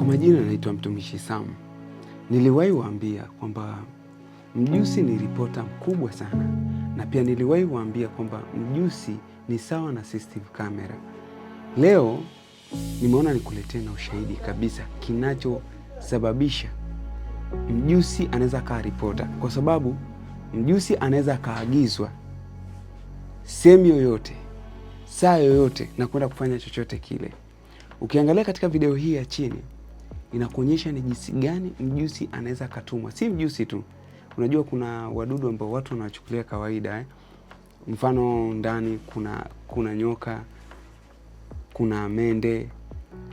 Kwa majina naitwa Mtumishi Sam. Niliwahi waambia kwamba mjusi ni ripota mkubwa sana, na pia niliwahi waambia kwamba mjusi ni sawa na CCTV camera. Leo nimeona nikuletee na ushahidi kabisa kinachosababisha mjusi anaweza kaa ripota, kwa sababu mjusi anaweza akaagizwa sehemu yoyote saa yoyote na kwenda kufanya chochote kile. Ukiangalia katika video hii ya chini inakuonyesha ni jinsi gani mjusi anaweza katumwa. Si mjusi tu, unajua kuna wadudu ambao watu wanawachukulia kawaida eh? Mfano ndani kuna nyoka, kuna mende,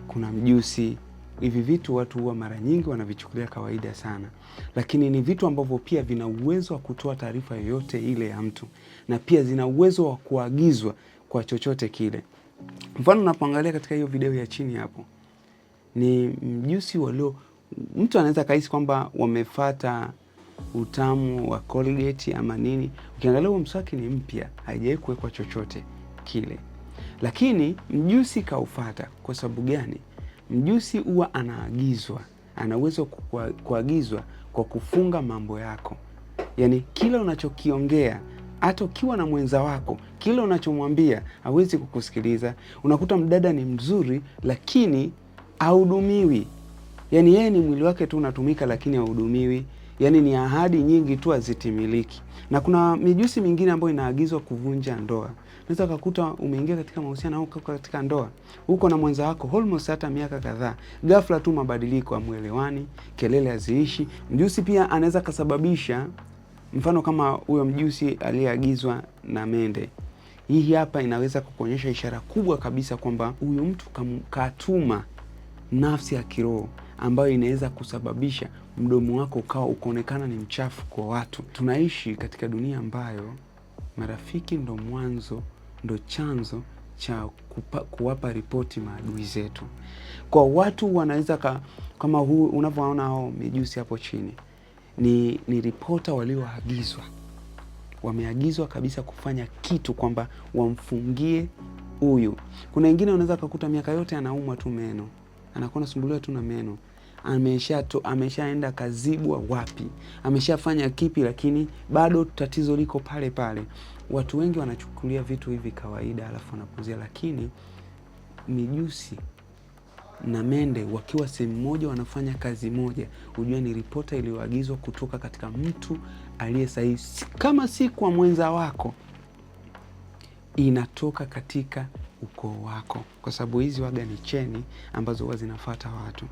kuna mjusi. Hivi vitu watu huwa mara nyingi wanavichukulia kawaida sana, lakini ni vitu ambavyo pia vina uwezo wa kutoa taarifa yoyote ile ya mtu, na pia zina uwezo wa kuagizwa kwa chochote kile. Mfano, unapoangalia katika hiyo video ya chini hapo ni mjusi walio, mtu anaweza kahisi kwamba wamefata utamu wa Colgate ama nini. Ukiangalia huo mswaki ni mpya, haijawahi kuwekwa chochote kile, lakini mjusi kaufata. Kwa sababu gani? Mjusi huwa anaagizwa, ana uwezo kuagizwa kwa kufunga mambo yako, yaani kila unachokiongea hata ukiwa na mwenza wako, kile unachomwambia hawezi kukusikiliza. Unakuta mdada ni mzuri, lakini hahudumiwi. Yaani yeye ni mwili wake tu unatumika, lakini hahudumiwi. Yaani ni ahadi nyingi tu hazitimiliki. Na kuna mijusi mingine ambayo inaagizwa kuvunja ndoa. Unaweza kukuta umeingia katika mahusiano au uko katika ndoa, uko na mwenza wako almost hata miaka kadhaa, ghafla tu mabadiliko, hamuelewani, kelele haziishi. Mjusi pia anaweza kasababisha, mfano kama huyo mjusi aliyeagizwa na mende. Hii hapa inaweza kukuonyesha ishara kubwa kabisa kwamba huyu mtu katuma nafsi ya kiroho ambayo inaweza kusababisha mdomo wako ukawa ukaonekana ni mchafu kwa watu. Tunaishi katika dunia ambayo marafiki ndo mwanzo ndo chanzo cha kuwapa ripoti maadui zetu. Kwa watu wanaweza kama huu unavyoona hao mijusi hapo chini ni ripota walioagizwa, wameagizwa kabisa kufanya kitu kwamba wamfungie huyu. Kuna wengine unaweza kukuta miaka yote anaumwa tu meno, anakuwa anasumbuliwa tu na meno, ameshaenda kazibwa wapi, ameshafanya kipi, lakini bado tatizo liko pale pale. Watu wengi wanachukulia vitu hivi kawaida, alafu wanapuzia, lakini mijusi na mende wakiwa sehemu moja wanafanya kazi moja, hujua ni ripota iliyoagizwa kutoka katika mtu aliye sahihi. Kama si kwa mwenza wako, inatoka katika ukoo wako, kwa sababu hizi waga ni cheni ambazo huwa zinafuata watu.